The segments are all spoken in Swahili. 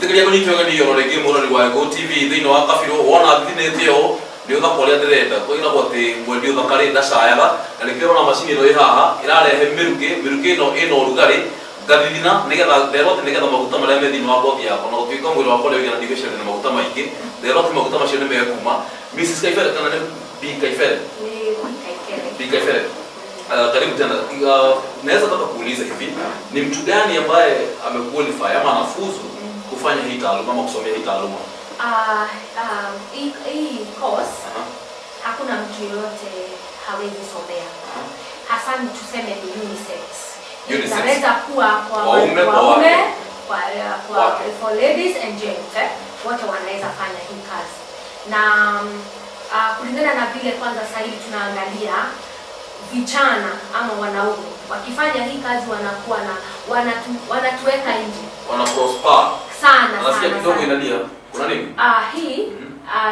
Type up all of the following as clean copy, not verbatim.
Itikiria kunyita ũgeni oro rĩngĩ mũrori wa Go TV thĩinĩ wa kabirũ. Wona thithinĩtie ũũ nĩ ũthaka ũrĩa ndĩrenda kwĩragwo atĩ mwendi ũthaka-rĩ ndacayaga, na nĩkĩo ũrona macini ĩno ĩ haha ĩrarehe mĩrukĩ. Mĩrukĩ ĩno ĩna ũrugarĩ ngathithina nĩgetha nderwo atĩ nĩgetha maguta marĩa me thĩinĩ wa ngothi yakwa, na gũtuĩka mwĩrĩ wakwa ũrĩa ũigana ndigwĩciria na maguta maingĩ, nderwo atĩ maguta macio nĩ mekuma. Mrs. Kaibere kana nĩ B Kaibere? Ni Kaibere. B Kaibere. Karibu tena. Naweza taka kuuliza hivi, ni mtu gani ambaye amequalify ama anafuzu kufanya hii taaluma ama kusomea hii taaluma? Hii course hakuna mtu yoyote hawezi somea. Hasa ni tuseme ni unisex. Unisex. Inaweza kuwa kwa waume, kwa waume, wake. kwa Wake. For ladies and gents, eh, wote wanaweza fanya hii kazi. Na kulingana na vile kwanza sasa hivi tunaangalia vijana ama wanaume wakifanya hii kazi wanakuwa na wanatuweka nje Wana prosper. Sana Nasikia sana kidogo sana. inalia. Kuna nini? Hii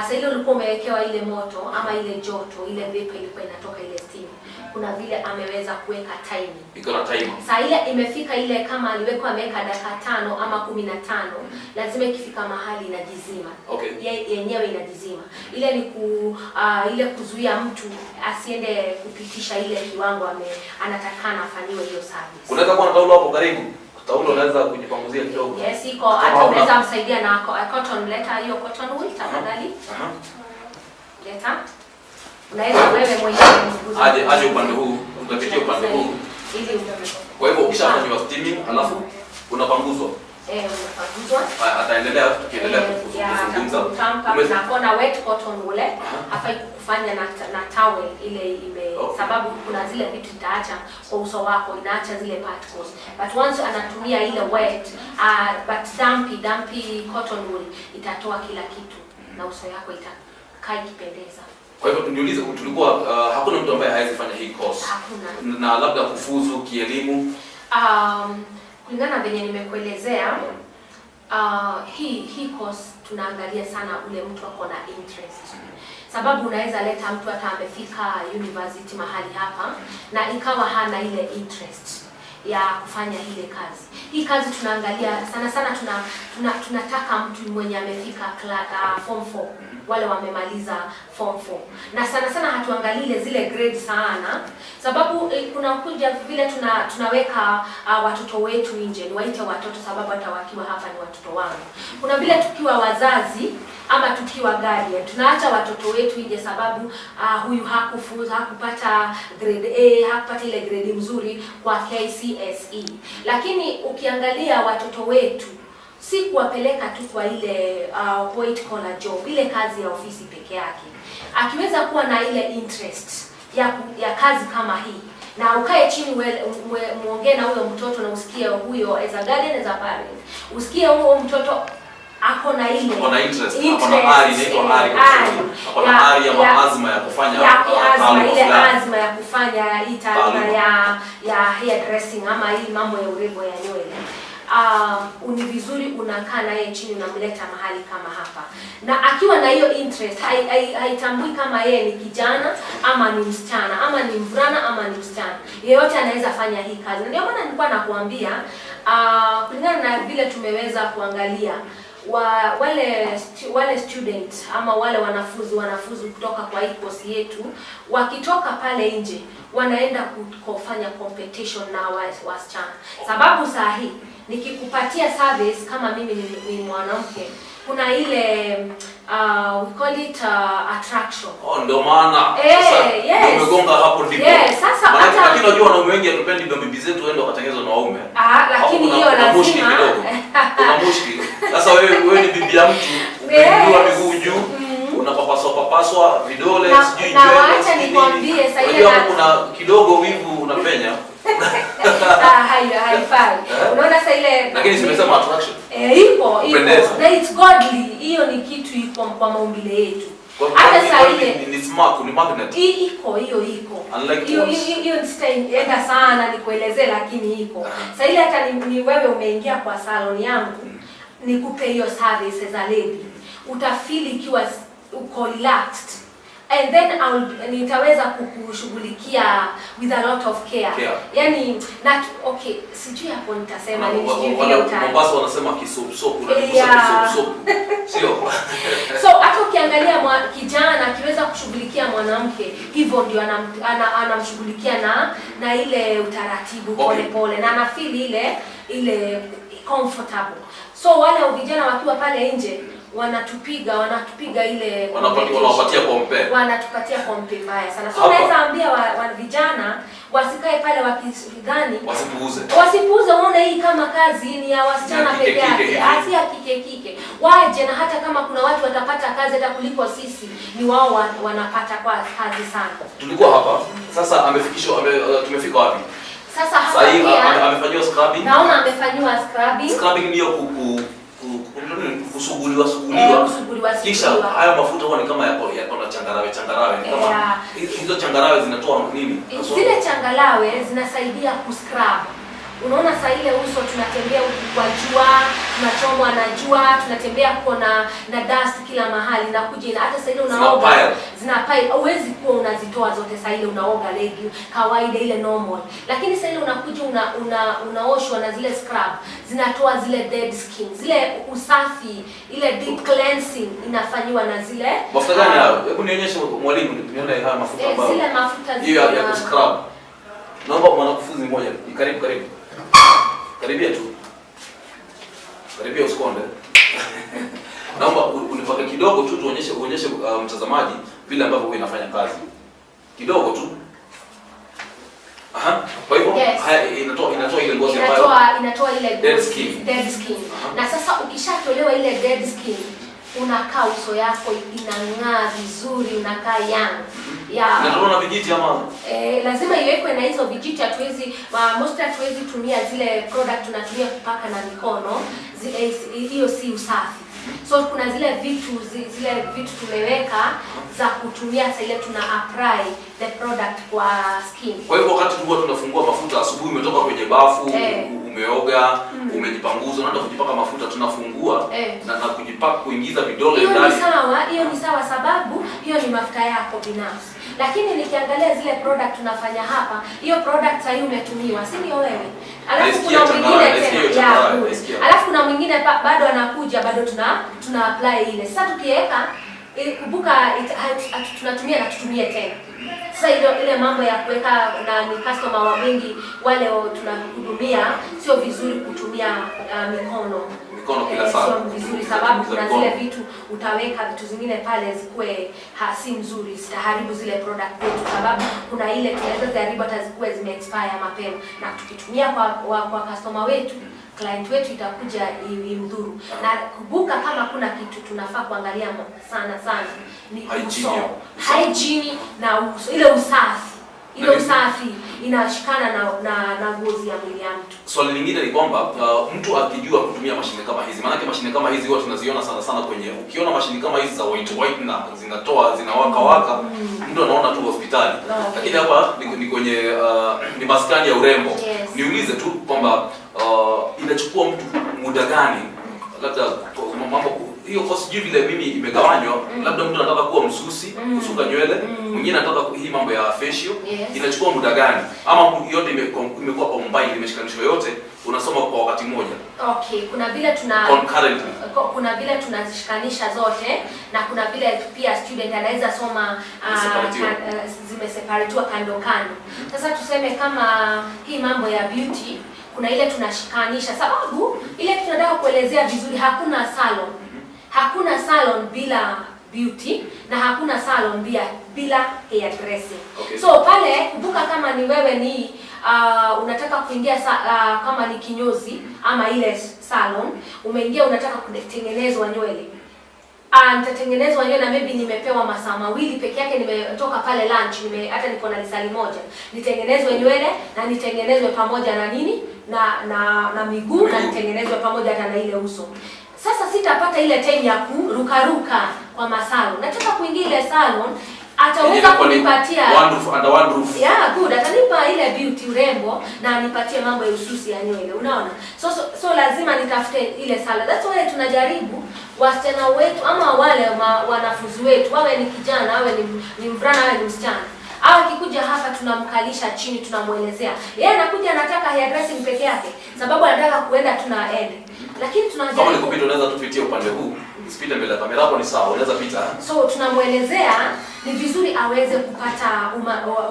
sasa ile ulikuwa umewekewa ile moto ama ile joto, ile vapor ilikuwa inatoka, ile steam. Kuna vile ameweza kuweka timing. Iko na timer. Saa ile imefika ile kama aliwekwa ameweka dakika 5 ama 15, lazima ikifika mahali inajizima. Yenyewe inajizima. Ile ni ile kuzuia mtu asiende kupitisha ile kiwango anatakana afanyiwe hiyo service. Unaweza kuwa na taulo hapo karibu. Taulo unaweza kujipanguzia kidogo. Yes, iko. Kama Hata hauna- unaweza msaidia na cotton, leta hiyo cotton wool tafadhali. Leta. Unaweza wewe mwenyewe mguze. Aje upande huu, utapitia upande huu. Ili Kwa hivyo ukishafanywa steaming alafu unapanguzwa. Eh, unapanguzwa. Haya, ataendelea tukiendelea kuzungumza. Na kona wet cotton wool hafai kufanya na towel ile ime sababu kuna zile vitu itaacha kwa uso wako, inaacha zile particles. But once anatumia ile wet but dumpy cotton wool itatoa kila kitu na uso yako itakaa ikipendeza. Kwa hivyo tuniulize, tulikuwa hakuna mtu ambaye hawezi fanya hii course. Hakuna. Na labda kufuzu kielimu. Kulingana na venye nimekuelezea, hii course tunaangalia sana ule mtu ako na interest, sababu unaweza leta mtu hata amefika university mahali hapa na ikawa hana ile interest ya kufanya ile kazi. Hii kazi tunaangalia sana sana, tunataka mtu mwenye amefika form 4, wale wamemaliza form 4, na sana sana hatuangalii ile zile grade sana, sababu kuna kuja vile tunaweka watoto wetu nje, niwaite watoto sababu hata wakiwa hapa ni watoto wangu. Kuna vile tukiwa wazazi ama tukiwa guardian tunaacha watoto wetu nje sababu huyu hakufuza, hakupata grade A, hakupata ile grade mzuri kwa KCSE. Lakini ukiangalia watoto wetu si kuwapeleka tu kwa ile white collar job, ile kazi ya ofisi peke yake. Akiweza kuwa na ile interest ya kazi kama hii na ukae chini muongee na huyo mtoto na usikie huyo, as a guardian, as a parent, usikie huyo mtoto ako na ile Ako na interest, ako na ari, inaitwa ari kwa ari. Kiswahili. Ako na ari ama azma ya kufanya ya azma, taaluma ile fulani. Azma ya kufanya hii taaluma Taaluma. ya hair dressing ama hii mambo ya urembo ya nywele. Ni vizuri unakaa naye chini, unamleta mahali kama hapa, na akiwa na hiyo interest haitambui kama yeye ni kijana ama ni msichana ama ni mvulana ama ni msichana, yeyote anaweza fanya hii kazi. Na ndio maana nilikuwa nakuambia kulingana na vile tumeweza kuangalia wale student ama wale wanafunzi kutoka kwa hii course yetu, wakitoka pale nje wanaenda kufanya competition na wasichana, sababu saa hii nikikupatia service kama mimi ni mwanamke, kuna ile we call it attraction. Oh, ndio maana. Sasa umegonga hapo ndipo. Yes, sasa Maanake lakini unajua wanaume wengi hatupendi mabibi zetu waende wakatengenezwa na waume. Ah, lakini Hapo hiyo kuna mushkil lazima kidogo. Kuna mushkil. Sasa wewe ni bibi ya mtu, umeinua miguu juu, unapapaswa papaswa vidole, sijui na nywele, wacha sijui nini. nikwambie, sasa ile Unajua hapo kuna kidogo wivu unapenya. Ah, haifai. Eh? Unaona sasa ile Lakini simesema attraction. Eh, ipo ipo. Kupendeza. Na it's godly. Hiyo ni kitu iko kwa maumbile yetu. Kwa Hata saa ile ni smart, ni magnet. Iko hiyo iko. Unlike Hiyo tools. hiyo sitaenda sana nikuelezee, lakini iko. Sasa ile hata ni wewe umeingia kwa salon yangu nikupe hiyo service as a lady, utafeel ikiwa uko relaxed. And then nitaweza kukushughulikia with a lot of care. Care. Yani na okay, sijui hapo nitasema nini, sijui vile Mombasa wanasema kisopsopu, unanigusa kisopsopu. Sio? So hata ukiangalia kijana akiweza kushughulikia mwanamke hivyo ndio anamshughulikia na ile utaratibu pole pole, na anafeel ile comfortable. So wale vijana wakiwa pale nje wanatupiga ile competition. Wanapatia compare. Wanatupatia compare mbaya sana. So Hapa. unaweza ambia wa vijana wasikae pale wakidhani, Wasipuuze. wasipuuze, uone hii kama kazi ni ya wasichana Ya kike peke kike yake, hivi. asi ya kike kike. Waje, na hata kama kuna watu watapata kazi hata kuliko sisi, ni wao wanapata kwa kazi sana. Tulikuwa hapa. Sasa amefikishwa tumefika wapi? Sasa hapa Sasa hii pia amefanyiwa scrubbing. naona amefanyiwa scrubbing. Scrubbing niyo kusuguliwa suguliwa. Kusuguliwa, Kisha suguliwa. hayo mafuta huwa ni kama yako na changarawe changarawe, ni kama hizo changarawe zinatoa nini? Zile changalawe zinasaidia kuscrub. Unaona saa ile uso tunatembea huku kwa jua, tunachomwa na jua, tunatembea kuko na dust kila mahali na kuja hata saa ile unaoga Zina pile. zina pile, huwezi kuwa unazitoa zote saa ile unaoga legi kawaida ile normal. Lakini saa ile unakuja unaoshwa na zile scrub, zinatoa zile dead skin, zile usafi, ile deep cleansing inafanyiwa na zile Mafuta gani hayo? Hebu nionyeshe mwalimu, nione haya mafuta ambayo. Zile mafuta Hiyo ya kuscrub. Naomba mwanafunzi mmoja, karibu karibu. Karibia tu. Karibia usikonde. Naomba unipake kidogo tu tuonyeshe uonyeshe mtazamaji vile ambavyo huwa inafanya kazi. Kidogo tu. Aha. Kwa hivyo haya inatoa ile ngozi ambayo inatoa ile dead ngozi, skin. Dead skin. Na sasa ukishatolewa ile dead skin, unakaa uso yako inang'aa vizuri, unakaa young. Yeah. Inatolewa na vijiti ama Lazima iwekwe na hizo vijiti. Hatuwezi mostly hatuwezi tumia zile product tunatumia kupaka na mikono zile, hiyo si usafi. So kuna zile vitu tumeweka za kutumia sasa ile tuna apply the product kwa skin. Kwa hivyo wakati huwa tunafungua mafuta asubuhi, umetoka kwenye bafu, umeoga, umejipanguza, unaenda kujipaka mafuta, tunafungua na kujipaka, kuingiza vidole Hiyo ni ndani. sawa, hiyo ni sawa sababu hiyo ni mafuta yako binafsi. Lakini nikiangalia zile product tunafanya hapa, hiyo product sasa umetumiwa, si ndio wewe? Alafu Naisikia kuna changarawe, mwingine naisikia tena, hiyo changarawe, yeah, good. naisikia. Alafu kuna mwingine bado anakuja, bado tuna apply ile. Sasa tukiweka kumbuka tunatumia na tutumie tena. Sasa ile mambo ya kuweka na ni customer wa wengi wale tunahudumia, sio vizuri kutumia mikono Mikono kila saa. Sio vizuri sababu Za kuna mikono. zile vitu utaweka vitu zingine pale zikuwe si mzuri, zitaharibu zile product zetu, sababu kuna ile tunaweza ziharibu hata zikuwe zime expire mapema, na tukitumia kwa customer wetu, client wetu itakuja imdhuru. Na kumbuka kama kuna kitu tunafaa kuangalia sana sana ni Hygiene. uso, hygiene na uso, ile usafi, ile usafi inashikana na ngozi ya mwili ya mtu. Swali lingine ni kwamba mtu akijua kutumia mashine kama hizi, maanake mashine kama hizi huwa tunaziona sana sana kwenye, ukiona mashine kama hizi za white white na zinatoa zinawaka waka, mtu anaona tu hospitali. Lakini hapa ni kwenye ni maskani ya urembo. Niulize tu kwamba inachukua mtu muda gani, labda mambo hiyo kwa sijui vile mimi imegawanywa, labda mtu anataka kuwa msusi, kusuka nywele, mwingine anataka hii mambo ya facial, inachukua muda gani? Ama yote imekuwa combined, imeshikanishwa yote, unasoma kwa wakati mmoja? Okay, kuna vile tuna Concurrently. Kuna vile tunazishikanisha zote na kuna vile pia student anaweza soma Zimeseparatiwa. Zimeseparatiwa kando kando. Sasa tuseme kama hii mambo ya beauty, kuna ile tunashikanisha, sababu ile tunataka kuelezea vizuri, hakuna salon, hakuna salon bila beauty na hakuna salon bila hair dressing. So pale kumbuka, kama ni wewe ni unataka kuingia kama ni kinyozi ama ile salon umeingia, unataka kutengenezwa nywele, nitatengenezwa nywele na maybe nimepewa masaa 2 peke yake, nimetoka pale lunch, hata niko na lisali moja, nitengenezwe nywele na nitengenezwe pamoja na nini na miguu na nitengenezwe pamoja hata na ile uso. Sasa sitapata ile time ya kurukaruka kwa masalon. Nataka kuingia ile salon. Ataweza kunipatia one roof, under one roof. Yeah, good. Atanipa ile beauty, urembo, na anipatie mambo ya ususi ya nywele. Unaona? So lazima nitafute ile sala. That's why tunajaribu wasichana wetu ama wale wanafunzi wetu, wawe ni kijana, awe ni mvulana, awe ni msichana. Au akikuja hapa tunamkalisha chini, tunamuelezea. Yeye anakuja anataka hairdressing peke yake, sababu anataka kuenda tunaende. Lakini tunajaribu. Kama nikupita unaweza tupitie upande huu. Usipite mbele ya kamera hapo ni sawa, unaweza pita. So tunamuelezea ni vizuri aweze kupata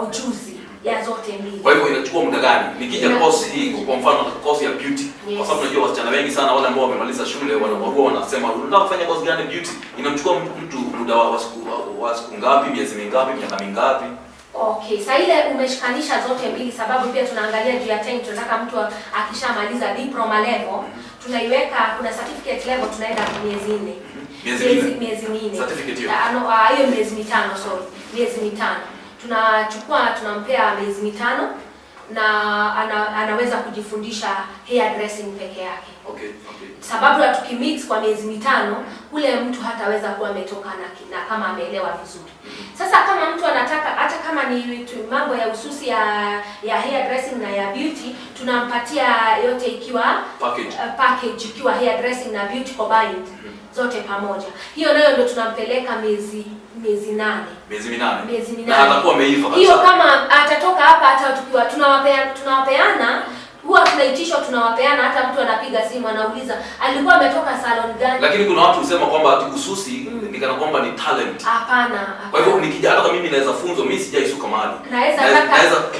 ujuzi ya zote mbili. Kwa hivyo inachukua muda gani? Nikija course hii, kwa mfano course ya beauty. Kwa sababu najua wasichana wengi sana wale ambao wamemaliza shule wanakuwa wanasema unataka kufanya course gani beauty? Inamchukua mtu muda wa siku ngapi, miezi mingapi, miaka mingapi? Okay, sasa ile umeshikanisha zote mbili, sababu pia tunaangalia juu ya time, tunataka mtu akishamaliza diploma level, tunaiweka kuna certificate level tunaenda miezi 4. Miezi 4. Certificate hiyo. Hiyo miezi 5, sorry. Miezi 5. Tunachukua tunampea miezi 5 na anaweza kujifundisha hair dressing peke yake. Okay. Sababu ya tukimix kwa miezi 5, ule mtu hataweza kuwa ametoka na kama ameelewa vizuri. Sasa kama mtu anataka hata kama ni mambo ya ususi ya hair dressing na ya beauty, tunampatia yote ikiwa package ikiwa hair dressing na beauty combined zote pamoja. Hiyo nayo ndio tunampeleka miezi 8. Miezi 8. Miezi 8. Na atakuwa ameiva kabisa. Hiyo kama atatoka hapa hata tukiwa tunawapeana huwa tunaitishwa, tunawapeana. Hata mtu anapiga simu anauliza alikuwa ametoka salon gani. Lakini kuna watu husema kwamba ati ususi ni kana kwamba ni talent. Hapana. Kwa hivyo nikija hata mimi naweza funzwa, mimi sijaisuka mahali.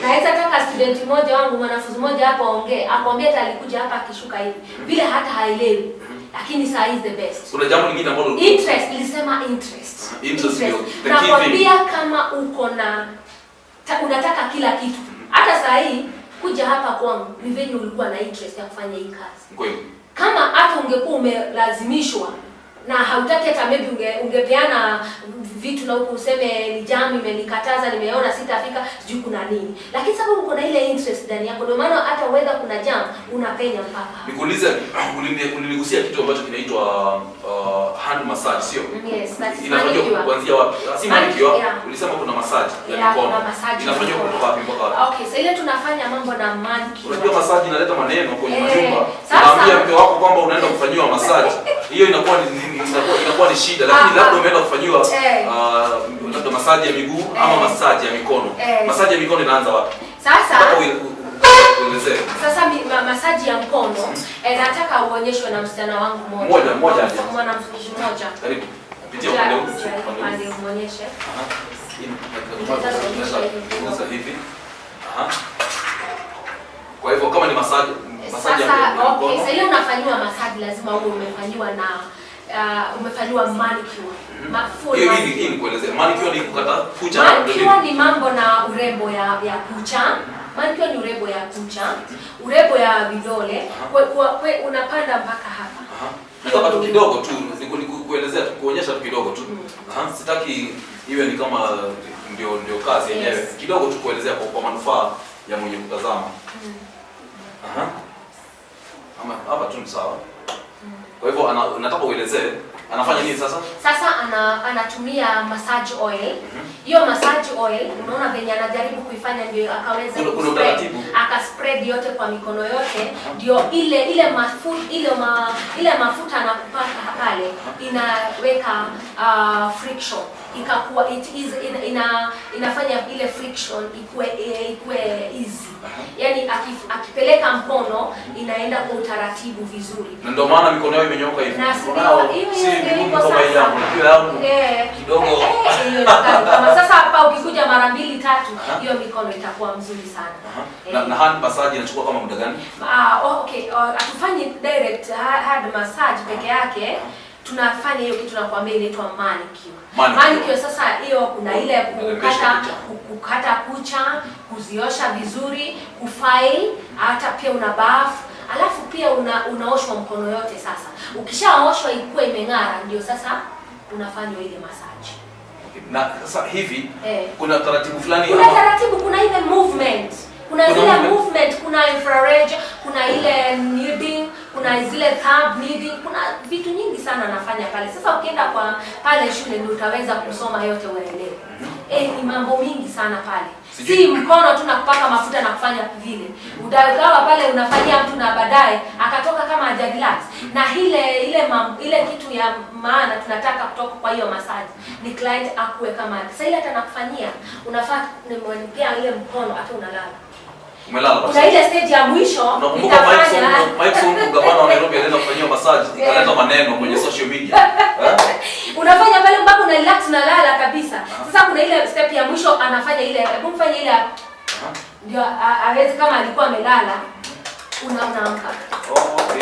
Naweza taka student mmoja wangu, mwanafunzi mmoja hapo aongee, akwambie hata alikuja hapa akishuka hivi. Vile hata haelewi. Lakini saa is the best. Kuna jambo lingine ambalo interest, nilisema interest. Interest ndio. Nakwambia kama uko na unataka kila kitu. Hata saa hii kuja hapa kwangu ni venye ulikuwa na interest ya kufanya hii kazi. Kweli. Kama hata ungekuwa umelazimishwa na hautaki hata maybe ungepeana vitu na huku useme ni jam imenikataza, nimeona sitafika, sijui kuna nini. Lakini sababu uko na ile interest ndani yako, ndio maana hata whether kuna jam unapenya mpaka. Nikuulize, uligusia kitu ambacho kinaitwa hand massage, sio? Yes, that is inafanywa kuanzia wapi? Si manicure. Yeah. Ulisema kuna massage ya mikono. Inafanywa kutoka wapi mpaka wapi? Okay, so ile tunafanya mambo na manicure. Unajua massage inaleta maneno kwenye majumba. Unaambia mke wako kwamba unaenda kufanyiwa massage. Hiyo inakuwa ni shida, lakini labda umeenda kufanyiwa labda massage ya miguu ama massage ya mikono. Massage ya mikono inaanza wapi? Sasa uelezee. Sasa massage ya mkono nataka uonyeshwe na msichana wangu mmoja. Mmoja. Mwanafunzi mmoja. Karibu. Pitia upande huu. Upande muonyeshe. Sasa hivi. Kwa hivyo kama ni massage ya mkono. Okay, sasa ile unafanyiwa massage lazima uwe umefanyiwa na umefanyiwa manicure. Hiyo hivi nikuelezee. Manicure ni kukata kucha. Manicure ni mambo na urembo ya kucha. Manicure ni urembo ya kucha, urembo ya vidole. Kwa unapanda mpaka hapa. Nataka tu kidogo tu nikuelezea, kuonyesha tu kidogo tu. Sitaki iwe ni kama ndio kazi yenyewe. Yes. Kidogo tu kuelezea kwa manufaa ya mwenye kutazama. Ama hapa tu ni sawa. Kwa hivyo nataka uelezee anafanya nini sasa? Sasa anatumia massage oil. Hiyo massage oil unaona venye anajaribu kuifanya ndio akaweza kuna utaratibu. Aka spread yote kwa mikono yote ndio ile mafuta anakupaka pale inaweka friction. Ikakuwa it is inafanya ile friction ikue easy. Yaani akipeleka mkono inaenda kwa utaratibu vizuri. Na ndio maana mikono yao imenyoka hivi. Na si iko sasa. Kidogo. Hiyo kama sasa hapa ukikuja mara 2 3 hiyo mikono itakuwa mzuri sana. Na hand massage inachukua kama muda gani? Okay, hatufanyi direct hand massage peke yake. Tunafanya hiyo kitu nakwambia inaitwa manicure. Manicure sasa hiyo kuna ile kukata kucha, kuziosha vizuri, kufile, hata pia una bath, alafu pia unaoshwa mkono yote sasa. Ukishaoshwa ikuwe imeng'ara ndio sasa unafanywa ile massage. Okay. Na sasa hivi kuna taratibu fulani kuna taratibu, kuna ile movement. Kuna zile movement, kuna infrared, kuna ile kneading, kuna zile thumb kneading, kuna vitu nyingi sana nafanya pale. Sasa ukienda kwa pale shule ndio utaweza kusoma yote uelewe. Ni mambo mingi sana pale. Sijui. Si mkono tu na kupaka mafuta na kufanya vile. Utakawa pale unafanyia mtu na baadaye akatoka kama haja relax. Na ile kitu ya maana tunataka kutoka kwa hiyo massage ni client akuwe kama sasa ile hata nakufanyia, unafaa nimempea ile mkono hata unalala. Umelala Kuna basi. ile stage ya mwisho Unakumbuka Mike nitafanya Sonko, Mike Sonko, gavana wa Nairobi, alienda kufanyiwa massage, ikaleta maneno kwenye social media. Eh? Unafanya pale mpaka una relax, unalala kabisa. Sasa kuna ile step ya mwisho anafanya ile, hebu mfanye ile ndio aweze kama alikuwa amelala, unaamka. Oh, okay.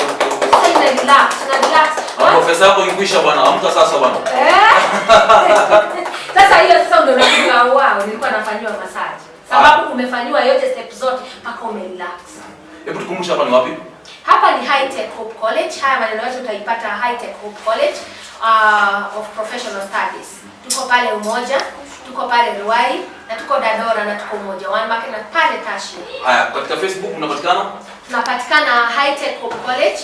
Sasa ina relax, una relax. Na profesa yako ikwisha bwana, amka sasa bwana. Sasa hiyo sasa ndio unakuwa, wow, nilikuwa nafanyiwa massage. Sababu umefanyiwa yote step zote mpaka umerelax. Hebu tukumbushe hapa ni wapi? Hapa ni High Tech Hope College. Haya maneno yote utaipata High Tech Hope College of Professional Studies. Tuko pale Umoja, tuko pale Ruai, na tuko Dandora, na tuko Umoja One Market na pale Tashi. Haya, katika Facebook mnapatikana? Tunapatikana High Tech Hope College.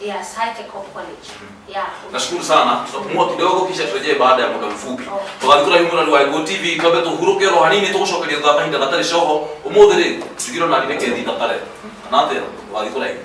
Yes, High Tech Hope College. Yeah. Nashukuru sana. Tutapumua kidogo kisha turejee baada ya muda mfupi. Oh. Tugathikura himu na wa TV twambe tuhuruke ro hanini tugucokeria thutha kahinda gatarĩ coho. Ũmũthĩ rĩ, tugiro na reke thi thakare. Kana atĩa? Tugathikura himu.